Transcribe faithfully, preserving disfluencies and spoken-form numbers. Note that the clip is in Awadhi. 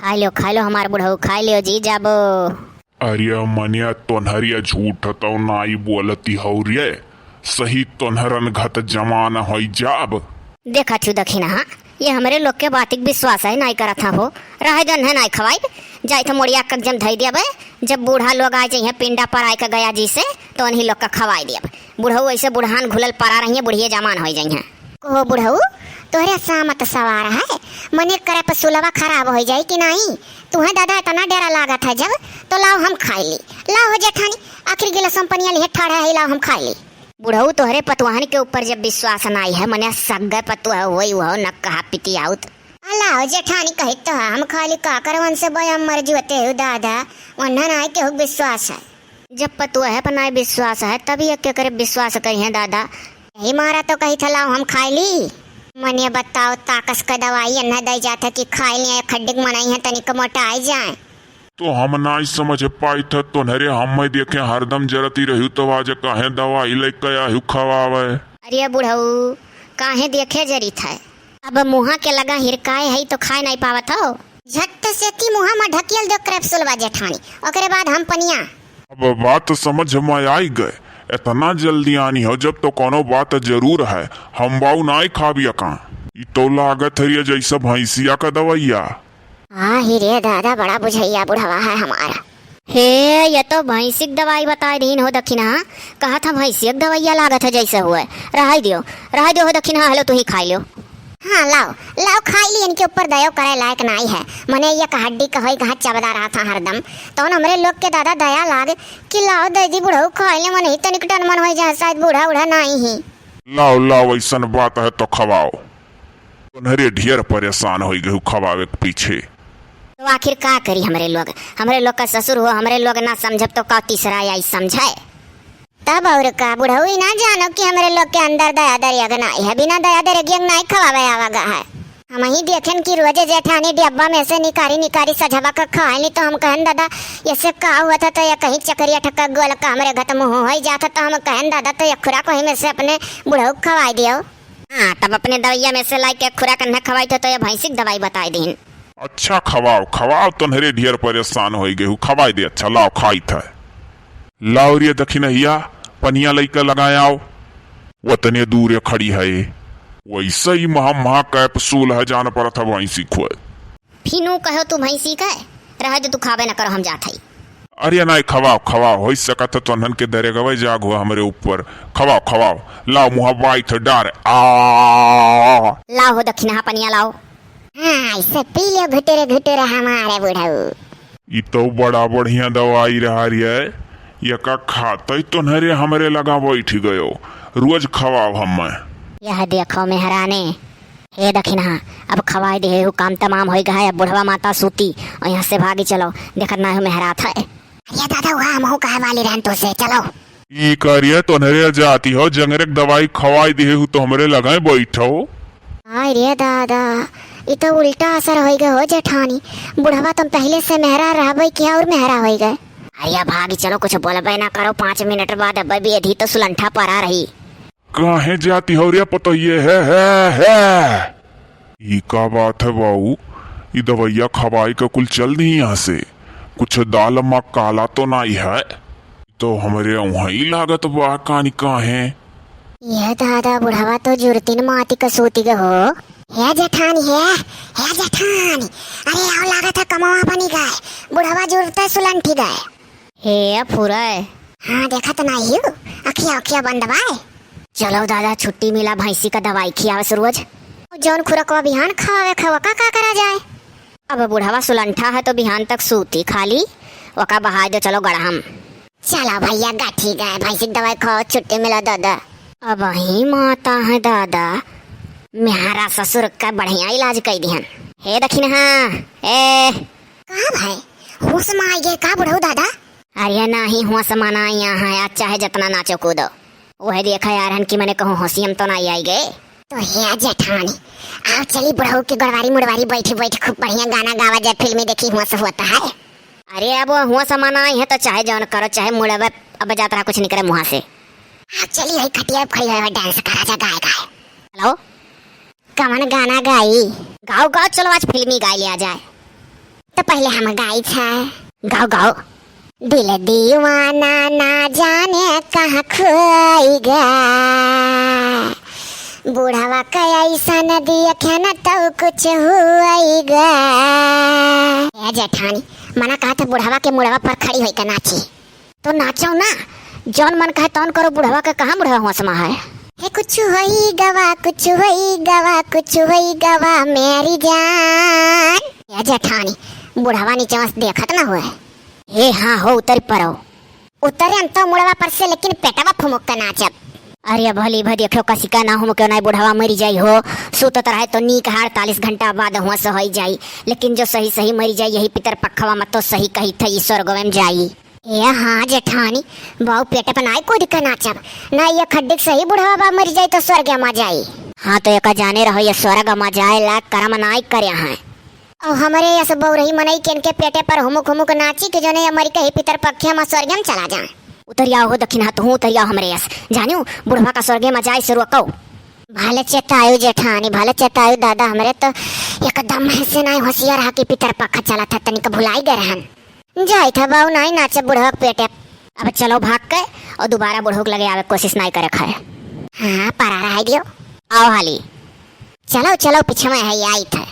खाइ ल्यो, खाइ ल्यो हमार बुढ़ऊ, खाइ ल्यो जी जाबो। अरे मनिया, तोन्हरिया झूठ तौ नाई बोलती हौ रे, सही तोन्हरन घत जमान होइ जाब। देखा छु दखिनहा, ये हमरे लोग के बातिक विश्वास है नाई करत हा हो। रहे दन है नाई खवाइब, जाइत मोड़िया कक जम धई दिया बे। जब बूढ़ा लोग आ जइहे पिंडा पर आए के गया जी से, तो उन्हीं लोग का खवाई दिया। बुढ़ऊ ऐसे बुढ़ान घुलल परा रहिए, बुढ़िए जमान होइ जइहे। कहो बुढ़ऊ, तोहरे सामत सवार है, मने करे पर सुलवा खराब होइ जाई कि नाई? तुहे दादा इतना डेरा लागत है जब, तो लाओ हम खाइ ली। लाओ हो जेठानी, आखिर गिलास में पनिया लिहे ठाढ़ा है, लाओ हम खाइ ली। बुढ़ऊ, तोहरे पतवाहन के ऊपर जब विश्वास नाई है, मने सग्गे पतुआ होई उहो न कहा पितियाउत। अल्लाह जेठानी कहित तो है, हम खाली का करवन से बया मर जुअते हो दादा, वन्हन आए केहू विश्वास है। जब पतुआ है पर नाई विश्वास है, तब ये के करे विश्वास करिहे दादा। यही मारा तो कहित है लाओ हम खाइ ली। मने बताओ, ताकस का दवाई अन्ना दई जात है कि खाइ ली, खड्डिक मनई है तनिक मोटाई जाए। तो हम नाई समझ पाइत ह, तोन्हरे हम्मे देखे हरदम जरती रह्यू, तब आज काहे दवाई लइके आह्यू खवावे? अरे बुढ़ऊ, काहे देखे जरित है? अब मुहा के लगा हिरकाए है तो खाए नाई पावत हो। झट से ती मुहा मा ढकियल दो कैप्सूल बा जेठानी, ओकरे बाद हम पनिया। अब बात समझ मा आई गए, इतना जल्दी आनी हो जब तो कोनो बात जरूर है, हम बाऊ नाई खाबिया का? ई तो लागत है ये जैसा भैंसिया का दवैया। हाँ ही रे दादा, बड़ा बुझैया बुढ़वा है हमारा। हे, ये तो भैंसिक दवाई बताए दीन हो दखिनहा। कहत ह भैंसिक दवाइया लागत है जैसे हुए। रहाई दियो, रहाई दियो हो दखिनहा, हेलो तू ही खाई लियो। हाँ, लाओ, लाओ खाई ली, इनके ऊपर दयो करे लायक नाई है। मने ये हड्डी का होई कहाँ चबदा रहा था हरदम। तौन हमरे लोग के दादा दया लाग कि लाओ दे दी बुढ़ऊ खाई ले, मन ही तनिक टन मन होई जाए, शायद बूढ़ा उढ़ा नाई ही। लाओ, लाओ, ऐसन बात है तो खवाओ। तोन्हरे ढेर परेशान होई गहू खवावे के पीछे। तो आखिर का करी हमरे लोग? हमरे लोग का ससुर हो, हमरे लोग ना समझब तो का तीसरा आई समझे? तब और का, बुढ़ऊ ई ना जानो कि हमरे लोग के अंदर दया दरिया के नाई है, बिना दया दरिया के नाई खवावे आवा गा है। हम ही देखेन कि रोजे जेठानी डिब्बा में से निकारी निकारी सझवा का खाए ली, तो हम कहन दादा, ऐसे का हुआ था, तो ये कहीं चकरिया ठक्का गोल का हमरे घत मुँह होई जात, तो हम कहन दादा, तो ये खुराक वही में से अपने बुढ़ऊ के खवाई दियो। हाँ, तब अपने दवाइया में से लाई के खुराक न खवाई थे, तो ये भैंसी के दवाई बताई दीन। अच्छा, खवाओ, खवाओ, तोन्हरे ढेर परेशान होई गए हो, खवाई दे। अच्छा, लाओ, खाई थे। लाओ रे दखिनहिया, पनिया लइके लगाए आओ। वतने दूर खड़ी है, वैसे ही महा, महा कैप्सूल है, जान पड़त है भैंसी खोए। फिनू कहो तू भैंसी के, रह दे तू, खाबे न करो, हम जात हई। अरे नाई, खवाओ, खवाओ, होई सकत है तोन्हन के दरेगवे जाग हो हमरे ऊपर। खवाओ, खवाओ, लाओ मुहा बाई थे डार। आ। लाओ हो दखिनहा पनिया लाओ। हाँ, ऐसे पी लियो घुटुर घुटुर हमारे बुढ़ऊ। ई तो बड़ा बढ़िया दवाई रहा रे, यका खाते ही तोन्हरे हमरे लगा बैठ गयो। रोज खवाओ हमें। यह देखो मेहराने, हे दखिनहा, अब खवाई दे हु, काम तमाम होई गए, अब बुढ़वा माता सूती और यहाँ से भागी चलो, देखत ना हो मेहरात है। अरे दादा, वह हमहू कहे वाली रहन तो से, चलो। ई करिए तोन्हरे जाती हो, जंगरे के दवाई खवाई दे हु तो हमरे लगे बैठो। हाय रे दादा, ई तो उल्टा असर होई गए हो जेठानी, बुढ़वा तुम पहले से मेहरा रहबे किया और मेहरा होई गए। अरे भागी चलो, कुछ बोलबे ना करो, पाँच मिनट बाद अब भी अधी तो सुलंठा परा रही। काहे जाती हो रे पतोहिए, हे, हे, हे। ई का बात है बाऊ? ई दवैया खवाई का कुल चल दी यहाँ से। कुछ दाल मा काला तो नाई है? तो हमरे वहीं लागत बा कानी काहे? ये दादा, बुढ़वा तो जुरतिन माती का सूती के हो। हे जेठानी, हे, हे जेठानी, अरे आओ, लागत है कमवा बनी गए, बुढ़वा जुरते सुलंठी गए। हे फुरै। हाँ, देखत नाही हो, अखिया, अखिया बंद बाय। चलो दादा, छुट्टी मिला, भैंसी का दवाई खियावे से रोज। जौन खुरकवा बिहान खावे खावा का, का करा जाए? अब बुढ़वा सुलंठा है तो बिहान तक सूती खाली, ओका बहाय दो, चलो गड़हम। चलो भैया, गठी गए, भैंसी की दवाई खाओ, छुट्टी मिला दादा। अब ही माता है दादा, म्यारा ससुर का बढ़िया इलाज कई दिहन। हे दखिनहा, ए, का भाई, होश मा आई गए का बुढ़ऊ दादा? अरे नाही, होश मा ना आया है, आज चाहे जितना नाचो कूदो। वह देखा यार हन कि मने कहूँ होशियम तो ना आई गए। तो हे जेठानी, आओ चली बुढ़ऊ के गोड़वारी मुड़वारी बैठी बैठी खूब बढ़िया गाना गावा जाए, फिल्मी देखी होश होता है। अरे अब होश मा ना आई है तो चाहे जौन करो, चाहे मुड़वे अब जात रहा कुछ निकले मुँह से। आओ चली, वही खटिया पे खड़ी है, डांस करा जा गाए गाए। हेलो, कवन गाना गाई? गाओ, गाओ, चलो आज फिल्मी गाई लिया जाए। तो पहले हम गाई था। गाओ, गाओ। दिल दीवाना ना जाने कहाँ खोई गा, बुढ़वा का ऐसन देखे न तो कुछ हुई गा। ए जेठानी, मना कहा था बुढ़वा के मुड़वा पर खड़ी होई के नाची। तो नाचो ना, जौन मन कहे तौन करो, बुढ़वा के कहाँ बुढ़वा होश में है। हे कुछ होई गवा, कुछ होई गवा, कुछ होई गवा मेरी जान। ए जेठानी, बुढ़वा नीचे से देखत ना हुए। हे हाँ हो, उतरि परो। उतरे तो मुड़वा पर से, लेकिन पेटवा फुमुक के नाचब। अरे भली भा देखो, कसिका ना हुमुक्यो ना, बुढ़वा मरी जाई हो। सुतत रहे तो नीक है, अड़तालीस घंटा बाद होश होई जाई, लेकिन जो सही सही मरी जाई यही पितर पखवा में, तो सही कही थे, ई स्वर्गवे में जाई। ए हाँ जेठानी, बाऊ पेट पर नाई कूद के नाचब, ना ये खड्डिक सही बुढ़वा बा मरी जाई तो स्वर्ग में जाई। हाँ तो एका जाने रहो, ये स्वर्ग में जाए लायक करम नाई करे हैं। और हमरे यस बौरही मनई के इनके पेटे पर हुमुक हुमुक नाची के जोने अमरी के ही पितर पखे में स्वर्ग में चला जाए। उतरिया हो दखिन हाथ हूँ, उतरिया हमरे यस। जानियो, बुढ़वा का स्वर्ग में जाए से रोको। भले चेतायु जेठानी, भले चेतायु दादा, हमरे तो एकदम से नाई होशियार हा कि पितर पखा चला था, तनिक भुलाई गए रहन। जाई था बाऊ, नाई नाचे बुढ़वा के पेटे। अब चलो भाग के, और दोबारा बुढ़ऊ के लगे आवे के कोशिश नाई करे खाए। हाँ, परा रहा दियो। आओ हाली। चलो, चलो, पीछे में है, आई था।